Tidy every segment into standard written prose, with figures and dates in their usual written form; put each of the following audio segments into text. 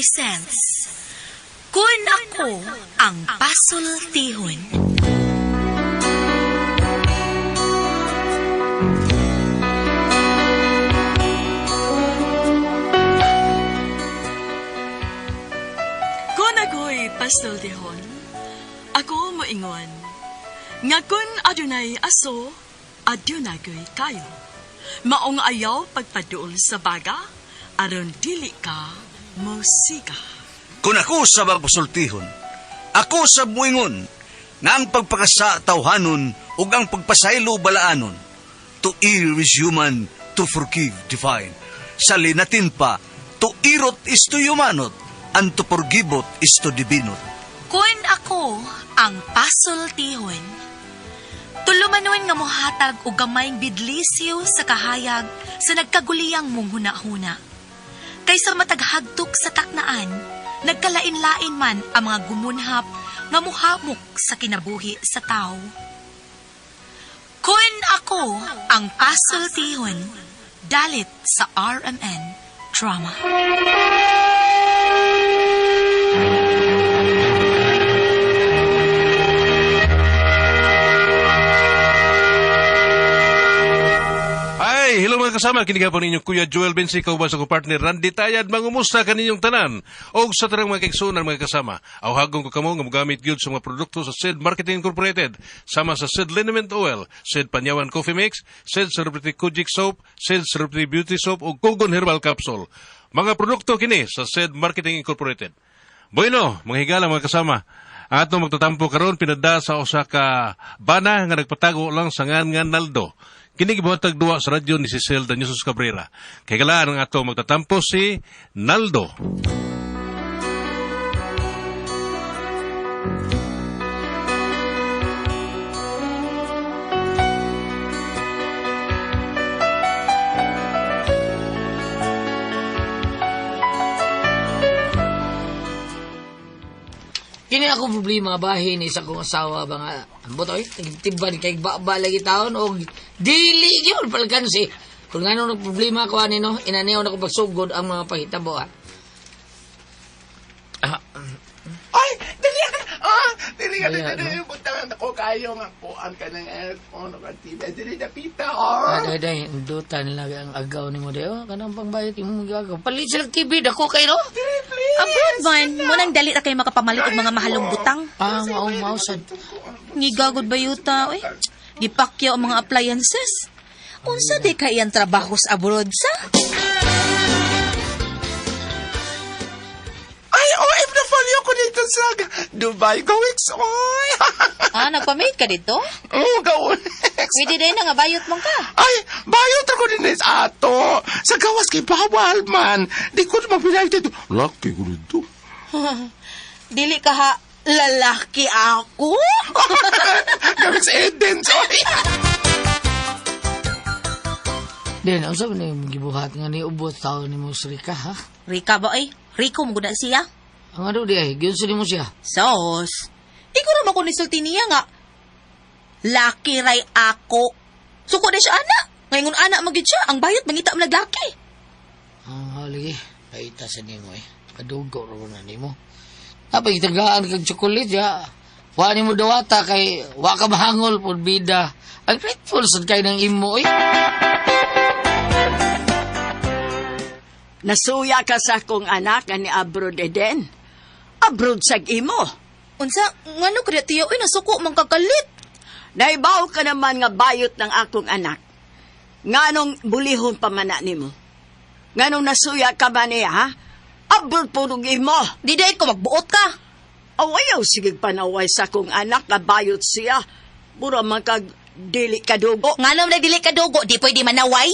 presents Kun Ako Ang Pasultihon. Kun ako'y pasultihon, ako moingon, nga kun adunay aso, adunay ko'y kayo. Maong ayaw pagpaduol sa baga, aron dili ka musika. Kung ako sa magpasultihon, ako sa muingon, nga ang pagpakasa tawhanon ug ang pagpasaylo balaanon. To err is human, to forgive divine. Sa linatin pa, to irot is to humanot, and to forgivot is to divinot. Kun ako ang pasultihon. Tulumanon nga mohatag og gamayng bidlisiw sa kahayag sa nagkaguliyang mong hunahuna. Kaysa mataghagtok sa taknaan, nagkalain-lain man ang mga gumunhap nga muhamok sa kinabuhi sa tao. Kun ako ang pasultihon, dalit sa RMN Drama. Ay, hello mga kasama. Kini po ninyo Kuya Joel Bensi, kauban sa ko partner Randy Tayad. Mangumusta kaninyong tanan. Og sa tanang mga kaigsuonan mga kasama. Awhagon ko kamo nga mogamit gyud sa mga produkto sa Sid Marketing Incorporated. Sama sa Sid Liniment Oil, Sid Panyawan Coffee Mix, Sid Celebrity Kojic Soap, Sid Celebrity Beauty Soap ug Kogon Herbal Capsule. Mga produkto kini sa Sid Marketing Incorporated. Bueno, mga higala mga kasama. Ang atong magtatampo karon pinada sa usa ka bana nga nagpatago lang sa ngan nga Naldo. Kini gibuhatag duwa sa radyo ni Cecil Danyosos Cabrera. Kay galaan ang atong magtatampo si Naldo. Kini ako problema bahin isa kong asawa ba nga ambot oy tibban kay baba lagi taon og dili gyud palkansi. Kung ngano nag problema ko ani no, inaniw na ko pagsugod ang mga pahitabo ha. Ah, Ay, dali ka. Ah, dali ka, Ayan, dali. Butang ako kayo nga kuan ka ng aircon o TV. Dali na pita, oh. Ay, day, indutan lang ang agaw nimo day. Oh, kanang pangbayot imong gagaw. Palit sila TV dako kay no. Dali, please. Abroad man, munang dali na kayo makapamalit og mga mahalong butang. Ah, mao mao sad. Ngigagod ba yuta, oy? Gipakyaw ang mga appliances. Unsa di kay iyang trabaho sa abroad sa? Ay, OFW ko dito sa Dubai. Gawix, oy. Ah, nagpamate ka dito? Oh, gawix. Pwede din na nga bayot man ka. Ay, bayot ako din sa ato. Sa gawas kay bawal man. Di ko na mapilay dito. Laki ko dito. Dili ka ha, lalaki ako? Gawix Eden, oy. Den, unsa man imong gibuhat nga niubot taon nimo sa Rika ha? Rika ba ay? Rico mo gud na siya. Ang ano di ay, gyud sa nimo siya. Sos. Di ko raman ko nisulti niya nga. Laki ray ako. Suko na siya ana. Ngayon ana magid siya. Ang bayot mangita mo naglaki. Ang lagi, paita sa nimo eh. Kadugo ra na nimo. Napay tagaan kag chocolate ya. Wa nimo dawata kay wa ka mahangol pud bida. Ang grateful sad kay ng imo eh. Nasuya ka sa akong anak nga ni abroad eden. Abroad sag imo. Unsa ngano kaya tiyo oy nasuko man kagalit. Naibaw ka naman nga bayot ng akong anak. Nganong bulihon pa man na nimo? Nganong nasuya ka ba niya, ha? Abroad purong imo. Di dahil ko magbuot ka. Aw, ayaw, sige panaway sa akong anak nga bayot siya. Mura man kag dili kadugo. Ngano man dili ka dugo, di pwede manaway.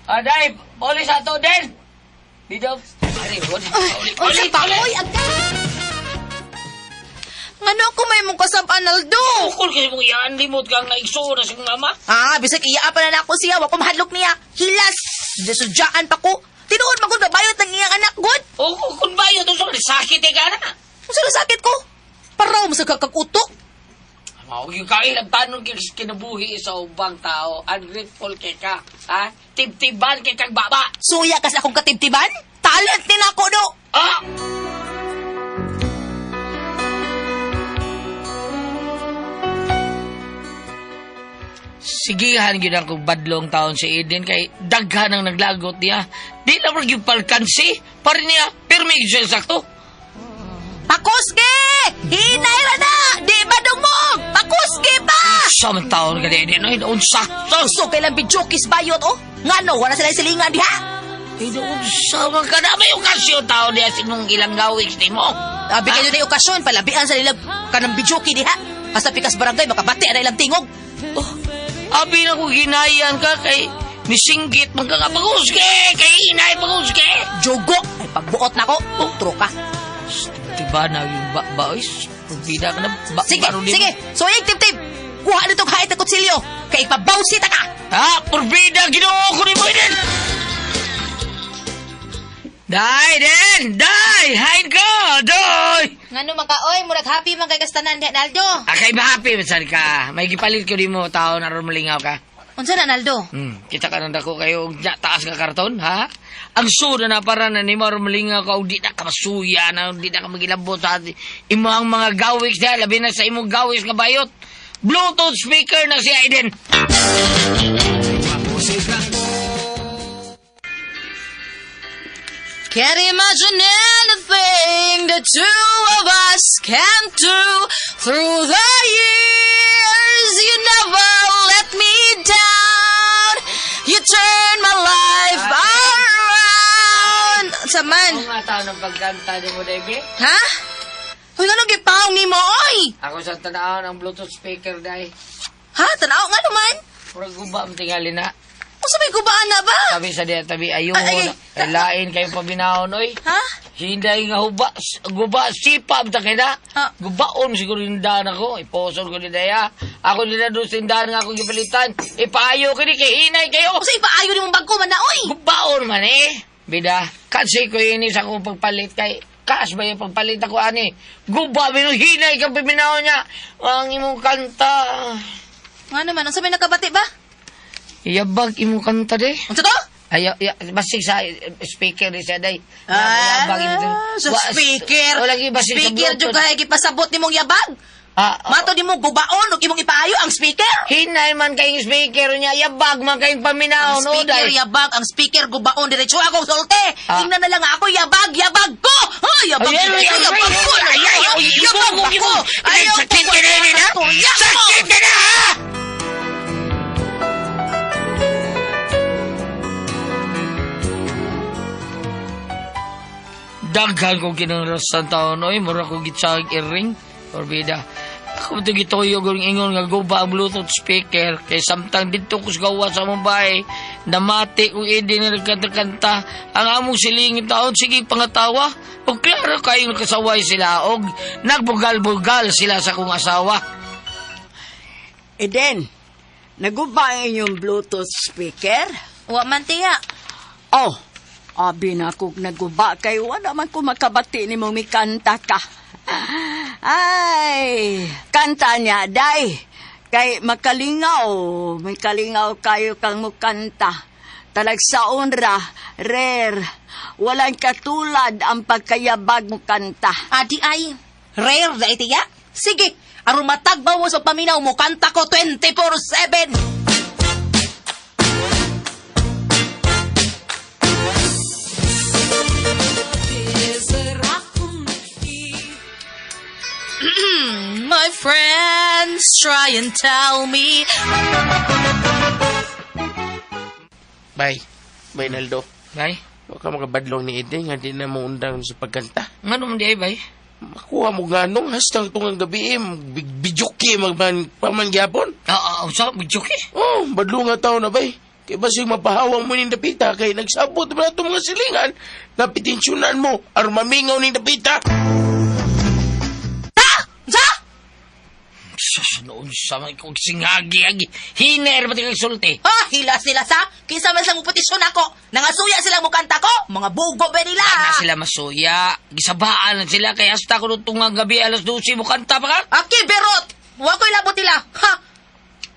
Aday, poli sa ato den. Dito. Ari, Unsa pa oy ang Ngano ako may mong kasab Arnaldo? Ukol kay mong iyaan limot kang naigsuon na sa kong mama. Ah, bisag iya pa na nako siya, wa ko mahadlok niya. Hilas. Disudyaan pa ko. Tinuod man gud babayot ng iyang anak gud. O kung bayot unsa man sakit eh ka na. Unsa na sakit ko? Paraw mo sa kakakutok. Mao gyud ka ilabtanon kay kinabuhi sa ubang tao. Ungrateful kay ka, ha? Tibtiban kay kag baba. Suya ka sa akong katibtiban? Talent ni nako do. Ah! Sigihan gyud ang kong badlong taon si Eden kay daghan ang naglagot niya. Di na gyud palkansi para niya pirmi gyud siya sakto. Pakusgi! Hinay ra na! Di ba dungmog? Pakusgi pa! Sa man taon ka di Eden, ay unsa? So kailan bijokis bayot oh? Ngano wala sila silingan diha? Ay unsa man ka na may okasyon taon niya sinong ilang gawiks nimo. Abi kayo na okasyon palabian sa ilang kanang bijoki diha. Hasta pikas barangay makabati na ilang tingog. Oh, abi na ko ginayan ka kay misinggit man ka nga pagusge kay inay pagusge. Jogo ay pagbuot nako. Oh, tro ka. Diba na yung ba ba oy, bida ka na ba, Sige, baro di mo. sige. Suyig tip-tip. Kuha nitong hait na kutsilyo. Kay ipabawsi ta ka. Ha, porbida Ginoo ko ni mo Eden. Day, Den! Day! Hain ka! Day! Ngano man ka oy, murag happy man kay kastanan diha Naldo. Akay ba happy man ka? May gipalit ko di mo tao na ron malingaw ka. Unsa na Naldo? Kita ka nang dako kayo og taas nga karton, ha? Ang suda na para na nimo aron malingaw ka og di na ka masuya na di na ka magilabot sa imo ang mga gawiks diha, labi na sa imong gawiks nga bayot. Bluetooth speaker na si Aiden. Can't imagine anything the two of us can do. Through the years, you never let me down. You turn my life around. Saman? Kung nga tao ng pagkanta ni mo, Debbie? Ha? Uy, nga nung gipaong ni mo, oy! Ako sa tanaw ng Bluetooth speaker, day. Ha? Tanaw nga naman? Murag guba ang tingali na. Kung sa may gubaan na ba? Sabi sa diya, tabi, ayun, Ay, ay, ay, lain kayo pabinahon, oy. Ha? Hinday nga huba, guba, sipa, ang takina. Ah. Gubaon siguro yung daan ako. Iposol ko ni Daya. Ako nila doon sa tindahan nga akong gipalitan. Ipaayo ko ni kay hinay kayo. Kung sa ipaayo ni mong bangko man na, oy! Gubaon man eh. Bida, kasi ko ini sa akong pagpalit kay kas ba yung pagpalit ako ani. Guba, bino hinay kang piminaw niya. Ang imong kanta. Nga naman, ang sa may nakabati ba? Iyabag imong kanta de. Unsa to? Ay, ya, basig sa speaker ni siya day. Ah, Yabag imong- sa Wa- speaker. Wala lagi basig sa Speaker Bluetooth. jud kay gipasabot nimong yabag. Ah, ah, Mato nimo gubaon ug imong ipaayo ang speaker. Hinay man kayong speaker niya, yabag man kayong paminaw, Ang no, speaker day. yabag, ang speaker gubaon diretso akong sulti. Ah. Ingnan na lang ako yabag, yabag ko. Ha, yabag, Ay, ay, diretso, ay, yabag ay, ko. ay, ay, ay, ay, Yabag ay, ako. ay, Ayaw sakit ko, ka na, Nina. Storya ko. Sakit ka na, ha? Daghan kong kinangrasan taon, oy, mura ko gitsag iring, orbida. Ako ito gituyo kong ingon nga guba ang Bluetooth speaker kay samtang dito ko sa gawa sa among bahay namati kong idi nga nagkanta-kanta ang among silingin taon sige pangatawa og klaro kayo nakasaway sila og nagbugal-bugal sila sa akong asawa. Eden, naguba ang inyong Bluetooth speaker? Wa man tiya. Oh, abi na kog naguba kay wala man ko makabati ni mo mikanta ka. Ay, kanta niya, day. Kay makalingaw, makalingaw kayo kang mukanta. Talagsaon ra, rare. Walang katulad ang pagkayabag mo kanta. Adi ay rare na itiya. Sige, aron matagbaw mo sa paminaw mo kanta ko 24/7. My friends try and tell me. Bye. Bye, Naldo. Bay, Huwag ka makabadlong ni Eden nga di na mo undang sa pagkanta. ngano man di ay bay? Makuha mo ganong hastang tungang gabi eh. Bijuki magman paman gyapon. Ah, ah, sa bijuki. Oh, badlong nga tao na bay. Kay basig mapahawang mo ning dapita kay nagsabot man ato mga silingan. Napitensyonan mo aron mamingaw ning dapita. Ha? Sa? Sus, noon sa mga kong singagi-agi. Hiner ba kang sulti? Ha? Hila sila sa? Kinsa man silang mupetisyon ako. Nangasuya silang mukanta ko. Mga bugo ba nila? Na sila masuya. Gisabaan na sila kay hasta ko tungang gabi alas 12 mo kanta pa ka. Aki, berot! Wa ko'y labot nila. Ha?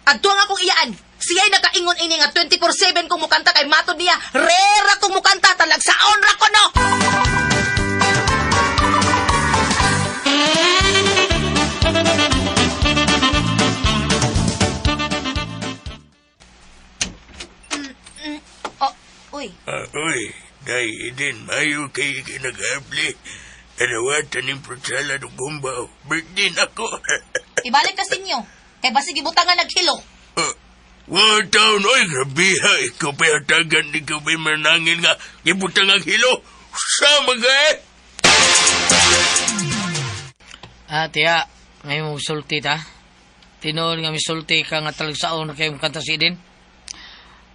Adto ang akong iyaan. Siya'y nakaingon ini nga 24/7 kung mukanta kay matod niya. Rera kung mukanta talagsaon ra ko no. Oh, uy. Uy, day, Eden, mayo kay kinag-abli. Kanawatan ng prutsala ng gumbaw. Birthday na ko. Ibalik ka sinyo. Kay basig ibutangan naghilo. Wow, taon, oy, grabe ha. Ikaw pa'y hatagan, ikaw pa'y manangin nga. Ibutang ang hilo. Sama ka eh. Ah, tiya, may mo sulti ta. Tinuod nga misulti ka nga talagsaon na kayong kanta si Eden.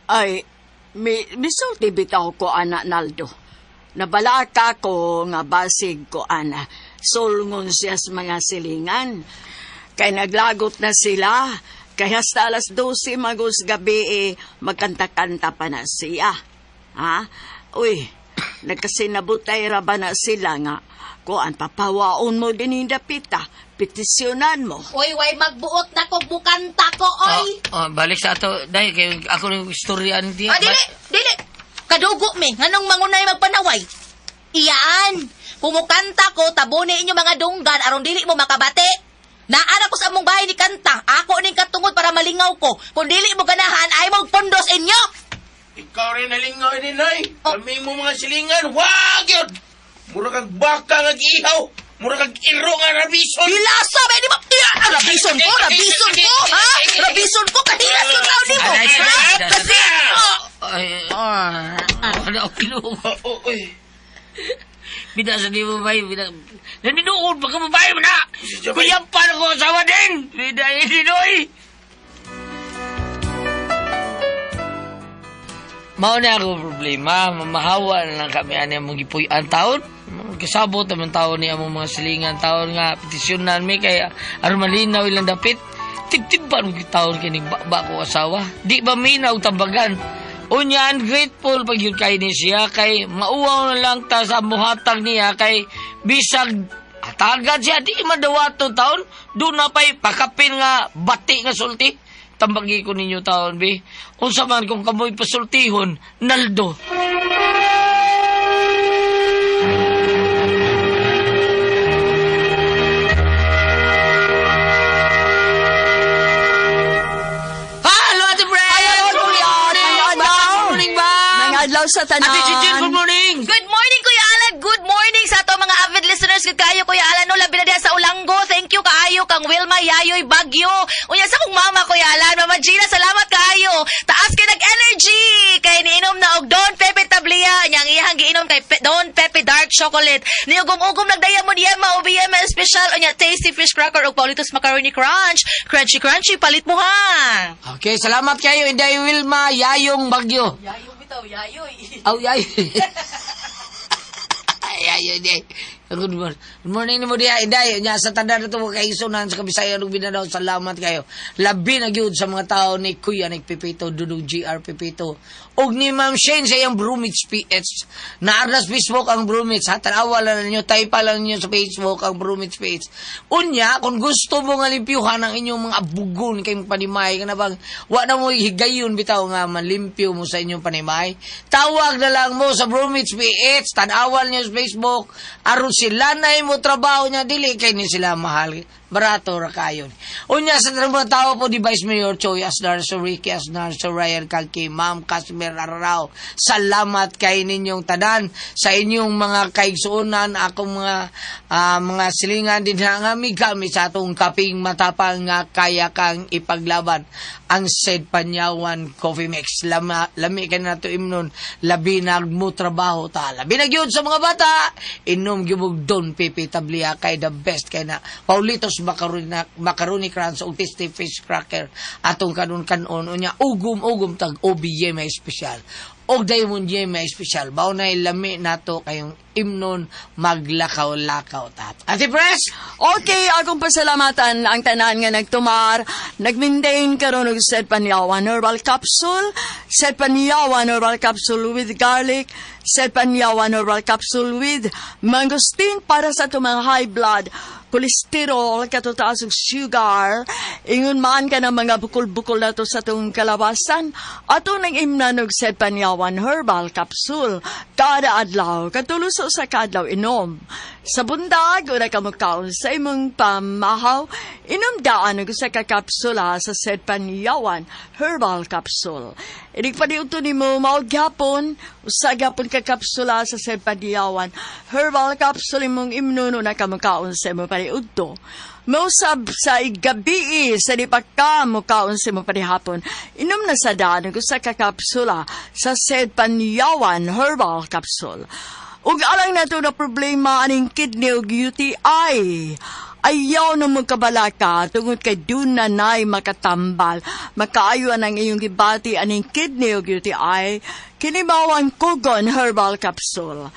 Ay, misulti bitaw ko, ana Naldo. Nabalaka ko nga basig ko, ana. Sulngon siya sa mga silingan. Kay naglagot na sila. Kay hasta alas 12 magos gabi, eh, magkanta-kanta pa na siya. Ha? Uy, nagkasinabutay ra ba na sila nga? Kuan, papawaon mo din yung dapita. Petisyonan mo. Uy, way magbuot na ko bukanta ko, oy. Oh, oh, balik sa ato, dahil kay ako rin istorya ni tiya. Ah, dili, dili. Kadugo mi, nganong mangunay magpanaway. Iyaan, kumukanta ko, tabuni inyo mga dunggan, aron dili mo makabati. Naara ko sa among bahay ni kanta, ako ning katungod para malingaw ko. Kung dili mo ganahan, ay mo pondos inyo. Ikaw rin nalingaw din, ay. Oh. Kami mo mga silingan, wag yun! Mura kag baka nga gihaw. Mura kag iro nga rabison. Hilasa, ba, di ba? Iya, rabison ko, rabison ko, ha? Rabison ko, kahilas ko tao nimo. Ay, ay, Ha? ay, ay, Kasi, oh, Ay, ah, wala ako kinuha. Oh, oh, oy. Bida sa di mo bay, bida. Naninuod, baka babae mo na! Kuya, paano ko asawa din? Bida, hindi. Mao na ako problema, mamahawa na lang kami ani among gipuy-an taon. Kasabot naman taon ni among mga silingan taon nga petisyonan mi kay aron malinaw ilang dapit. Tibtib ba nung taon kining ba ko asawa? Di ba minaw tambagan? Unya, ungrateful pag yun kay ni siya kay mauwaw na lang ta sa muhatag niya kay bisag hatagan siya di madawato taon doon na pa'y pakapin nga bati nga sulti. Tambagi ko ninyo taon bi. Unsa man kung kamoy pasultihon, Naldo. Hello, Ate Fred! Hello, Good Kuya! morning! Good Good morning, ba? Mga adlaw sa tanan. Ate Chichen, good morning! Good morning, Kuya Alan. Good morning sa ato mga avid listeners. Good kaayo, Kuya Alan. No, labi na diha sa Ulanggo. Thank you kaayo kang Wilma Yayoy Bagyo. Unya sa kong mama, Kuya Alan. Mama Gina, salamat kaayo. Taas kay nag-energy. Kay niinom na og Don Pepe Tablia. Nya ang iyang giinom kay Don Pepe Dark Chocolate. Niugom-ugom nagdaya mo niya OBM special. Unya tasty fish cracker og Paulitos Macaroni Crunch. Crunchy crunchy palit mo ha. Okay, salamat kayo, Inday Wilma, Yayong Bagyo. Yayoy bitaw, yayoy. Aw, yayoy. Ay, ay, ay. Good morning. Good morning nimo diha, Inday. Nya sa tanan nato mga kaigsunan sa Kabisayan ug Mindanao, salamat kayo. Labi na gyud sa mga tao ni Kuya Nick Pepito, Dudong GR Pepito, ug ni Ma'am Shane sa iyang Brumits PH. Naarnas Facebook ang Brumits. Ha, tanawa lang ninyo, type lang ninyo sa Facebook ang Brumits PH. Unya, kung gusto mo nga limpyuhan ang inyong mga abugon kayong panimay, kana bang wa na mo higayon bitaw nga malimpyo mo sa inyong panimay, tawag na lang mo sa Brumits PH, tanawan niyo sa Facebook, aron sila na mo trabaho niya, dili kay ni sila mahal. Barato ra kayon. Unya sa tanang mga tao po ni Vice Mayor Choi Asnar, Sir Ricky Asnar, Sir Ryan Kalki, Ma'am Casimir Ararao. Salamat kay ninyong tanan sa inyong mga kaigsuonan, akong mga silingan din na nga migamit sa atong kaping matapang nga kaya kang ipaglaban ang said Panyawan Coffee Mix. Lami ka na nato imnon, labi na mo trabaho ta. Labi na gyud sa mga bata, inom gyud og Don Pepe Tablia kay the best kay na Paulitos Macaroni Crunch ug Tasty Fish Cracker atong kanon-kanon unya ugom-ugom tag OBM may espesyal og Diamond Yem may espesyal. Bao na lami nato kayong imnon maglakaw-lakaw ta. Ate Pres! Okay, akong pasalamatan ang tanan nga nagtumar, nag-maintain karon og Sed Panyawan Herbal Capsule, Sed Panyawan Herbal Capsule with garlic, Sed Panyawan Herbal Capsule with mangosteen para sa atong mga high blood. kolesterol, katong taas og sugar, ingon man ka ng mga bukol-bukol nato sa atong kalawasan, ato nang imnan og Sed Panyawan Herbal Capsule kada adlaw, katulo sa usa ka adlaw inom. Sa bundag, ora ka mokaon sa imong pamahaw, inom daan og usa ka kapsula sa Sed Panyawan Herbal Capsule. Inig paniudto nimo mao gyapon, usa gyapon ka kapsula sa Sed Panyawan Herbal Capsule imong imnon una ka mokaon sa imong paniudto. Mausab sa igabii sa di pa ka mokaon sa imong panihapon, inom na sa daan og usa ka kapsula sa Sed Panyawan Herbal Capsule. Ug alang nato na problema aning kidney ug UTI, ayaw na magkabalaka tungod kay duna na nay makatambal. Makaayo ang iyong gibati aning kidney ug UTI. Kini mao ang Kugon Herbal Capsule.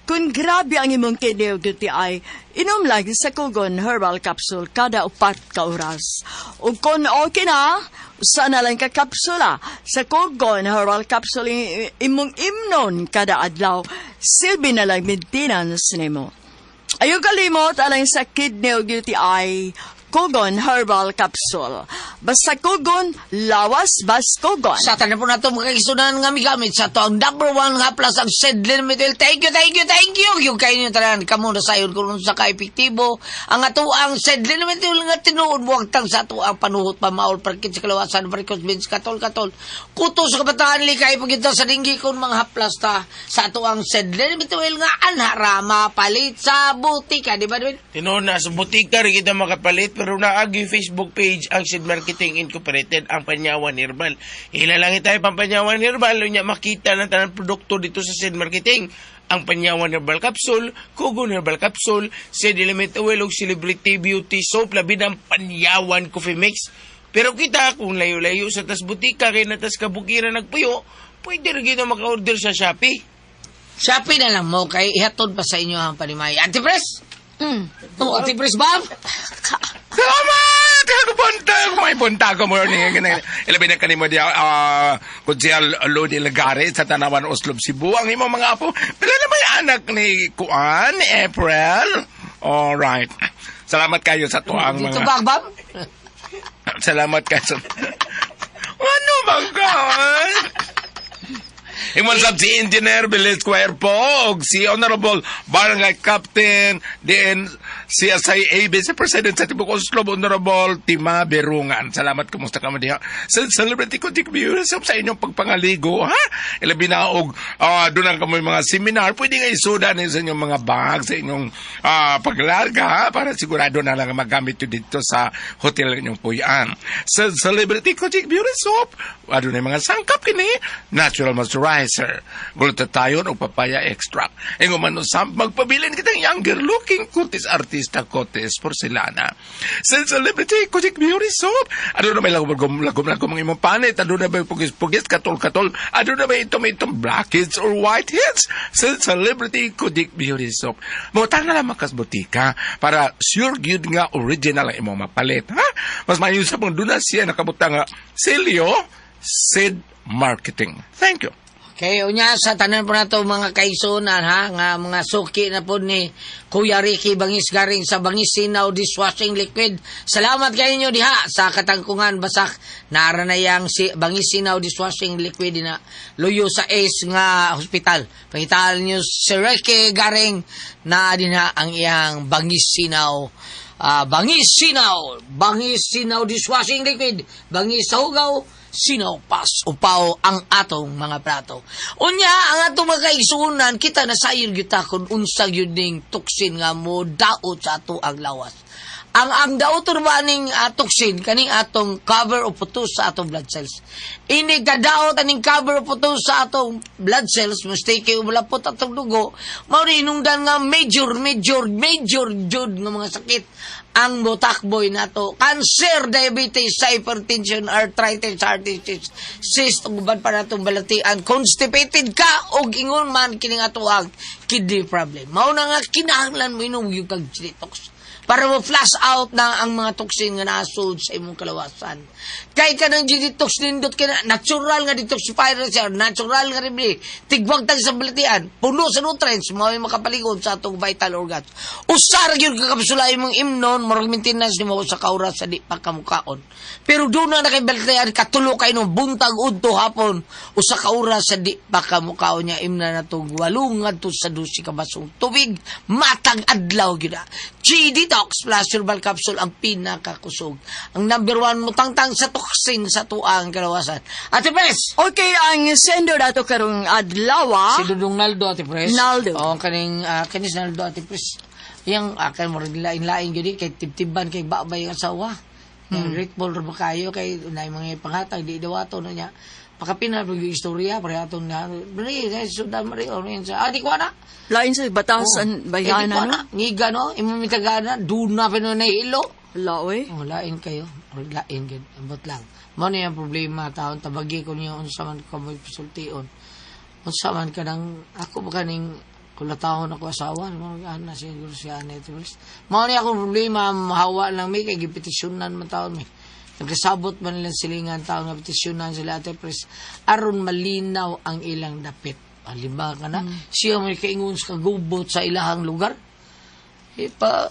Kung grabe ang imong kidney ug UTI, inom lang sa Kugon Herbal Capsule kada 4 ka oras. Ug kung okay na, usa na lang ka kapsula sa Kugon Herbal Capsule imong imnon kada adlaw. Silbi na lang maintenance nimo. Ayaw kalimot alang sa kidney ug UTI, Kugon Herbal Capsule. Basta Kugon, lawas bas Kugon. Sa tanan po nato mga kaigsuonan nga migamit sa ato ang number one nga plus ang Sed Limited. Thank you, thank you, thank you. Yung kayo nyo tanan, kamo na sayon kung sa ka-epektibo. Ang ato ang Sed Limited nga tinuod buwagtang sa ato ang panuhot, pamaol, parkit sa kalawasan, varicose veins, katol-katol. Kuto sa kabataan, likay pagita sa dinggi kung mga haplas ta sa ato ang Sed Limited nga anhara mapalit sa butika. Di ba, Dwayne? Tinuod na, sa butika rin kita makapalit, pero naagi Facebook page ang Seed Marketing Incorporated, ang Panyawan Herbal. Ilalangit tayo pang Panyawan Herbal, unya makita ng tanang produkto dito sa Seed Marketing. Ang Panyawan Herbal Capsule, Kugon Herbal Capsule, Seed Element Oil, ug Celebrity Beauty Soap, labi ng Panyawan Coffee Mix. Pero kita, kung layo-layo sa tas butika, kay natas kabukiran nagpuyo, pwede rin kita maka-order sa Shopee. Shopee na lang mo, kay ihatod pa sa inyo ang panimay. Auntie Pres! Oh, Auntie Pres, Bob! Salamat! Buntag! May buntag ko mo ni ilabi na kanimo diya Kudzil Lodi Lagare sa Tanawan Oslob Cebu ang imong mga apo. Pila na may anak ni Kuan, April? All right. Salamat kayo sa tuang Dito mga ba, Bob? Salamat kayo sa ano bang kan? Imong sab si Engineer Bilis Cuerpo ug si Honorable Barangay Captain din CSIA Vice President sa Tibok Oslob, Honorable Tima Berungan. Salamat, kumusta ka mo diha? Sa Celebrity Kutik Beauty sa inyong pagpangaligo, ha? Ilabi na og doon ang kamoy mga seminar, pwede nga isuda ninyo sa inyong mga bag, sa inyong paglarga, ha? Para sigurado na lang magamit yun dito sa hotel inyong puyan. Sa Celebrity Kutik Beauty Soap, aduna mga sangkap kini, natural moisturizer, glutathione o papaya extract. Ingon man usab magpabilin kitang younger looking kutis artista kutis porcelana. Sa Celebrity Kutik Beauty Soap, aduna may lagom lagom lagom ang imong panit, aduna may pugis-pugis, katol-katol, aduna may itom-itom blackheads or whiteheads. Sa Celebrity Kutik Beauty Soap. Mutang na lamang kas butika para sure gyud nga original ang imong mapalit, ha? Mas mayo sa pang duna siya nakabutang nga Celio Seed Marketing. Thank you. Okay, unya sa tanan po nato mga kaigsuonan ha, nga mga suki na po ni Kuya Ricky Bangis Garing sa Bangis Sinaw Dishwashing Liquid. Salamat kayo inyo diha sa katangkungan basak naara na yang si Bangis Sinaw Dishwashing Liquid na luyo sa ACE nga hospital. Pangitaan niyo si Ricky Garing na dinha ang iyang Bangis Sinaw. Ah, Bangis Sinaw Dishwashing Liquid, bangis sa hugaw, sinaw pas upaw ang atong mga plato. Unya, ang atong mga kaigsuonan, kita na sayon gyud ta kung unsa gyud ning toxin nga mo daot sa ato ang lawas. Ang daot ba ning toxin kaning atong cover o putos sa atong blood cells. Ini kadaot aning cover o putos sa atong blood cells, mistake kay mulapot atong dugo, mao ni hinungdan nga major major major jud nga mga sakit ang mutakboy nato. Cancer, diabetes, hypertension, arthritis, heart disease, cyst, ug uban pa natong balatian, constipated ka, og ingon man kining ato ang kidney problem. Mao na nga kinahanglan mo inom yung kag detox. Para mo flush out na ang mga toxin nga nasud sa imong kalawasan. Kay kanang G-Detox nindot kay na, natural nga detoxifier siya, natural nga remedy. Tigwagtag sa balatian, puno sa nutrients, mao makapaligod sa atong vital organs. Usa ra gyud ka kapsula imong imnon, murag maintenance nimo sa kauras sa di pa kamukaon. Pero doon na kay balatian, katulo kay no buntag udto hapon, usa ka oras sa di pa kamukaon niya imna na tong 8 ngadto sa 12 ka basong tubig matag adlaw gyud na. G-Detox Plus Herbal Capsule ang pinakakusog. Ang number one mo tangtang sa toxin sa tuang kalawasan. Ate Pres! Okay, ang sender dato karong adlaw. Si Dudong Naldo, Ate Pres. Naldo. Oo, kaning, kanis Naldo, Ate Pres. Yang, kay mo rin lain-lain gyud eh, kay tibtiban kay babay ang asawa. Yang grateful ra ba kayo kay na mga panghatag di dawato na niya. Pakapina pag istorya pare aton na. Bri, kay sudan mari o yan sa. Ah, di ko na. Lain sa batasan Eh, di bayhana ko no. na. Ngiga no, imo mitagana duna pa no nahilo. Laoy. Oh, lain kayo. Or lain gyud. Ambot lang. Mao ni ang problema taon tabagi ko niyo unsa man ka mo sultion. Unsa man ka nang ako ba kaning kulatahon ako asawa mo ana siguro siya ana ito. Mao ni akong problema mahawa lang mi kay gipetisyonan man taon mi. Nagkasabot man nilang silingan taon nga petisyonan sila Ate Pres aron malinaw ang ilang dapit. Halimbawa ka na, siya may kaingon sa kagubot sa ilahang lugar. E pa,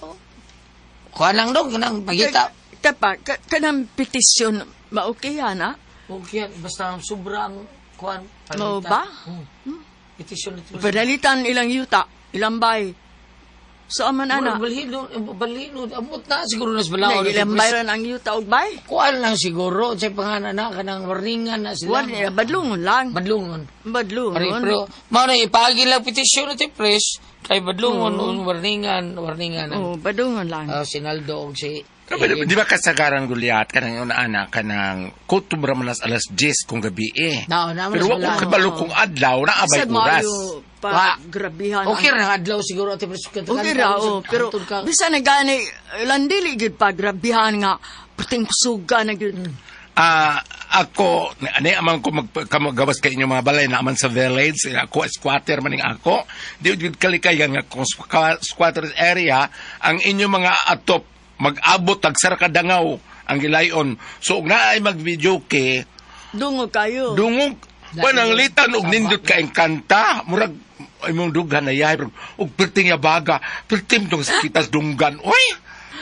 kuha lang dong, kanang pagita. Kapa, kanang petisyon, ma-okay na? Okay, basta sobrang kuan. Mao ba? Petisyon ito. Padalitan ilang yuta, ilang bay. So aman ana. Balhino, balhino, amot na siguro nas balaod. Na, ilang bay ran ang yuta og bay. Kuan lang siguro, sa pangalan na kanang warningan na sila. Warning, badlungon lang. Badlungon. Pare, Badlungon. pero mao na ipagi lang petisyon na Pres kay badlungon mm. Warningan, warningan. Oh, badlungon lang. Ah, si Naldo og si Pero, di ba kasagaran gulyat ka ng una ka ng kutob ra man alas 10 kung gabi eh. Nao, naman Pero sa wa ko wala. kabalo kung adlaw na abay Sa oras. maayo Wa. pa grabihan. Okay ra adlaw siguro Ate Pres. Okay ra, oh, pero bisan na gani landili gid pa grabihan nga puting kusuga na gid. Ah, ako ani aman ko maggawas kay inyong mga balay na aman sa village, eh, ako squatter maning ako. Di jud kalikay nga kung squatter area ang inyong mga atop mag-abot tag kadangaw ang gilayon. So og naay mag-video ke Dungog kayo. dungog pananglitan og nindot ka kanta murag imong dughan na yahay og perting yabaga perting tong kitas dunggan oy.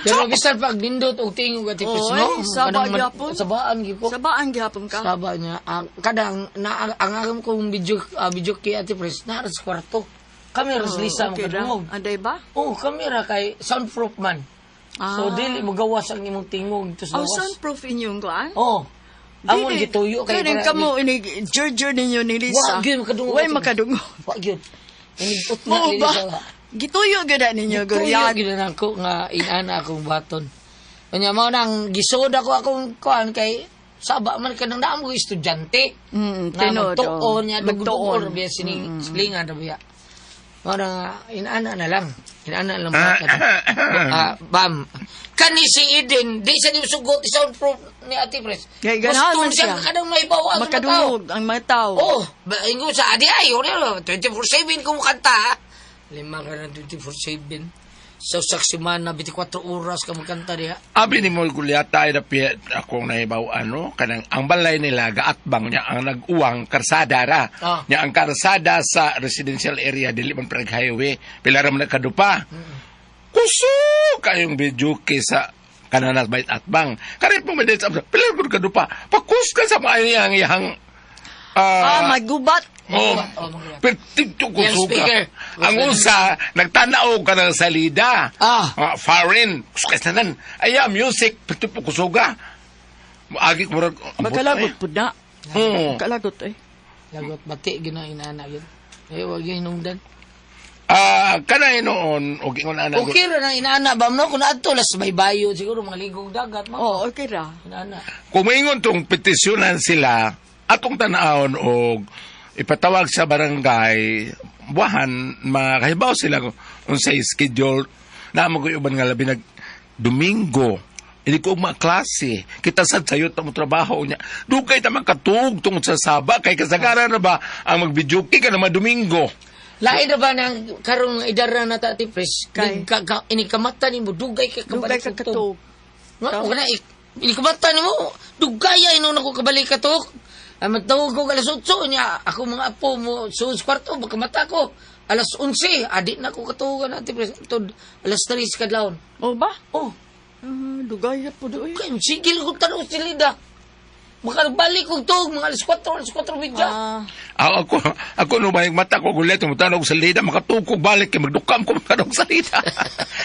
Pero bisan pag nindot og tingog Ate Pres, Oy, no? saba Kanang gyapon. Sabaan gyud ko. Sabaan gihapon ka. Saba niya. Ang kadang na ang akong kong video video kay Ate Pres na sa kwarto. Kami ra sa Lisa Oh, okay ra. makadungog. Anday ba? Oh, kami ra kay soundproof man. So dili mo gawas ang imong tingog to sa Oh, gawas. soundproof inyong kuan? Oh. Amon Dili. gituyo kay Kaning kamo ini jurjur ninyo ni Lisa. Wa gyud makadungog. Way makadungog. Wa gyud. Inigot na Mo ni ba? Lisa. Gituyo gyud na ninyo Gituyo guryan. gyud na ako nga inana akong baton. Unya mao nang gisod ako akong kuan kay saba man kanang naam ko estudyante. Mm, Nga tinuod, magtuon oh. niya Magtuon. dugduor biya sini silingan ra biya. Mao na nga inana na lang. Inana lang ba bam. Kani si Eden, di sa ni sugot soundproof ni Ate Pres. Kay ganahan Gusto man siya siya. kanang may bawa ang mga tao. Makadungog ang mga tao. Oh, ba ingon sa adi ay, wala 24/7 kung kanta. Ha? Lima ka na 24/7. Sa saksimana 24 oras ka magkanta diha. Abi ni mo gulyata ay dapi akong nahibaw ano kanang ang balay nila gaatbang niya ang nag-uwang karsada ra. Ah. Nya ang karsada sa residential area dili man prag highway pila ra man nakadupa. Kusog kayong video sa kananas bayt atbang. Karit mo medit sa pila gud kadupa. Pakus ka sa maayo ang iyang Magubat. Oh, Oh, magubat. pero tigto ko Yang suka. speaker. Ang usa, nagtanaw ka ng salida. Foreign. Kusukay tanan. Aya, music. Pito po kusuga. Agi ko murag. Ambot, Makalagot eh. pud na. Oo. Makalagot eh. Lagot bati gina inana gyud. Eh wag gyud hinungdan. Ah, kanay noon, og ingon ana. Okay ra nang inana ba no kung adto las may bayo siguro mga ligong dagat mo. Oh, okay ra. Inana. Kung maingon tong petisyonan sila, atong tanawon og ipatawag sa barangay, buwahan, makahibaw sila kung unsay schedule na mag-uban nga labi nag Domingo. Hindi ko maklase. Kita sad sayo tamo trabaho niya. Dugay ta makatug tungod sa Saba kay kasagaran na ba ang magbidyuki ka na Domingo. Lain na ba ng karong edad na nata ti Pres? Kay. Ka, ka, inikamata nimo dugay kay Dugay kabalik ka og tuog. katuog. Nga, okay na, inikamata nimo dugay ay no nako kabalik ka tuog. Ay matawag ko alas 8 niya ako mga apo mo sus kwarto makamata ko alas 11 adi na ko katuogan ati Pres tod alas 3 kadlawon. O ba? Oh, Ah, dugay na po doy. kay sigil ko tanong si Lida. Makabalik kog tuog mga alas 4, alas 4:30. Ah, Ah, ako, ako no ba yung mata ko gulit, mutanog sa lida, makatukog balik, kay magdukam ko makanog sa lida.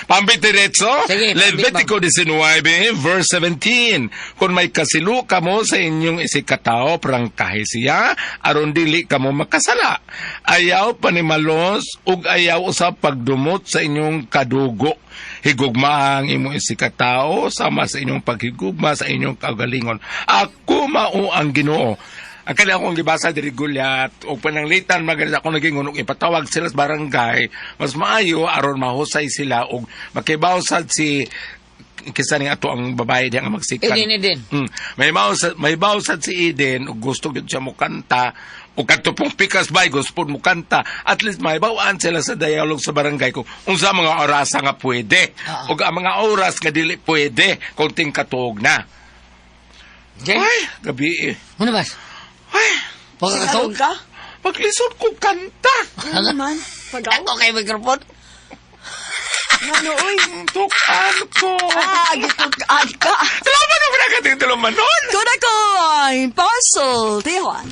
Pambit diretso, Sige, pambit, Levitico 19, verse 17. Kung may kasilo kamo sa inyong isikatao, prangkahe siya, aron dili kamo makasala. Ayaw panimalos, ug ayaw usab pagdumot sa inyong kadugo. Higugma ang imong isikatao, sama sa inyong paghigugma sa inyong kaugalingon. Ako mao ang Ginoo. Ang kani akong gibasa diri gulyat og pananglitan maganda ako naging og ipatawag sila sa barangay mas maayo aron mahusay sila og makibaw sad si kisa ning ato ang babae diya nga magsikan. Eden, Eden. May baw may baw sad si Eden og gusto gyud siya mo kanta og kadto pong pikas bay gusto pud mo kanta, at least may bawaan sila sa dialogue sa barangay kung unsa mga orasa nga pwede Ah. ug ang mga oras nga dili pwede konting katuog na. Okay. Ay, gabi eh. Ano ba? Ay, Pagkakatuog Sinalog ka? Maglisod ko kanta. Ano man? Pagaw? Ako kay microphone. Ano, uy? Tukan ko. Ah, gitukaan ka. Salamat na pinagating tulumanon. Kuna ko ang pasultihon.